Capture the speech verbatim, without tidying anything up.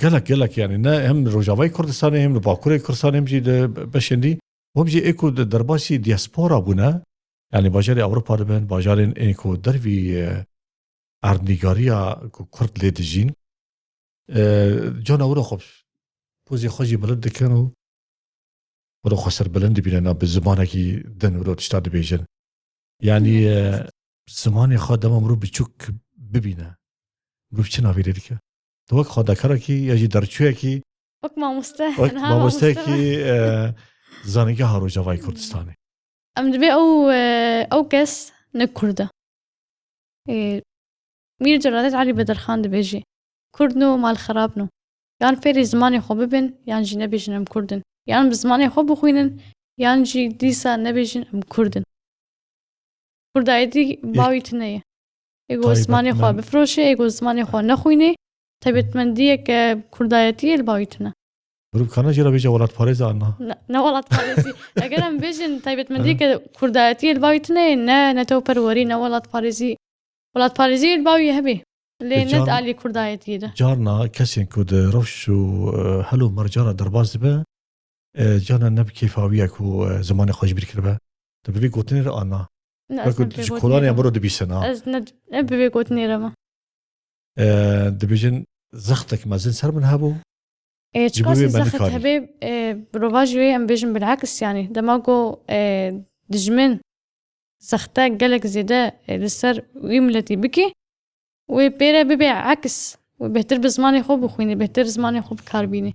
Gelek, gelek, yani ne hem Rojavayê Kurdistanê, hem li Bakurê Kurdistanê, hem jî di beşên dî, hem jî ê ku di derbasî diaspora bûne, yani bajarê Ewropa dibin, bajarên ê ku dervî, e, erdnîgariya ku Kurd lê dijîn, e, cana wilo xwe, pozê xwe jî bilind dikin û wilo xwe serbilind dibîne, na bi zimanekî din wilo tişta dibêjin. Yani, e, zimanê xwe dema mirov biçûk bibîne, mirov çi navê lê dike? Tu wek xwendekarekî ya jî derçûyekî, Wek mamoste. Wek niha mamosteyekî, e, zanîngeha Rojavayê Kurdistanê. Em dibê ew, e, ew kes ne Kurd e. E, Mîr Celadet Elî Bedirxan dibêjî, Kurd no mal xerab no. Yan fêrî zimanê xwe bibin, yan jî nebêjin em Kurd in. Yan bi zimanê xwe bixwînin, yan jî dîsa nebêjin em Kurd in. Kurdayetî bawî tune ye. Ê ku zimanê xwe bifroşe, ê ku zimanê xwe nexwîne, taybetmendiyeke kurdayetiyê li bawî tune. Mirov kana jê re bêje welatparêz, anna? Ne, ne welatparêzî. Eger em bêjin taybetmendiyeke kurdayetiyê li bawî tune ye, ne netewperwerî, ne welatparêzî. Welatparêzî li bawî hebe. Lê ne di alî kurdayetiyê de. Carna kesên ku di rewş û, e, hel û merca re derbas dibe, e, carna ne bi kêfa wî ye ku, e, zimanê xwe ji bîr kiribe. Tu bi vê gotinê re, anna? Ne, ez ne bi vê gotinê re. Wek ku ji kolanê ya mirov dibîsin, ha? Ez ne, ne bi vê gotinê re me. E, dibêjin zextek mezin ser min hebû. E, çiqasî zext hebe, e, bi rova jî wê em bêjin bil'eks, yani dema ku, e, dijmin zexte gelek zêde, e, li ser wî miletî bike, wê pê re bibe eks, wê bêhtir bi zimanê xwe bixwîne, bêhtir zimanê xwe bi kar bîne.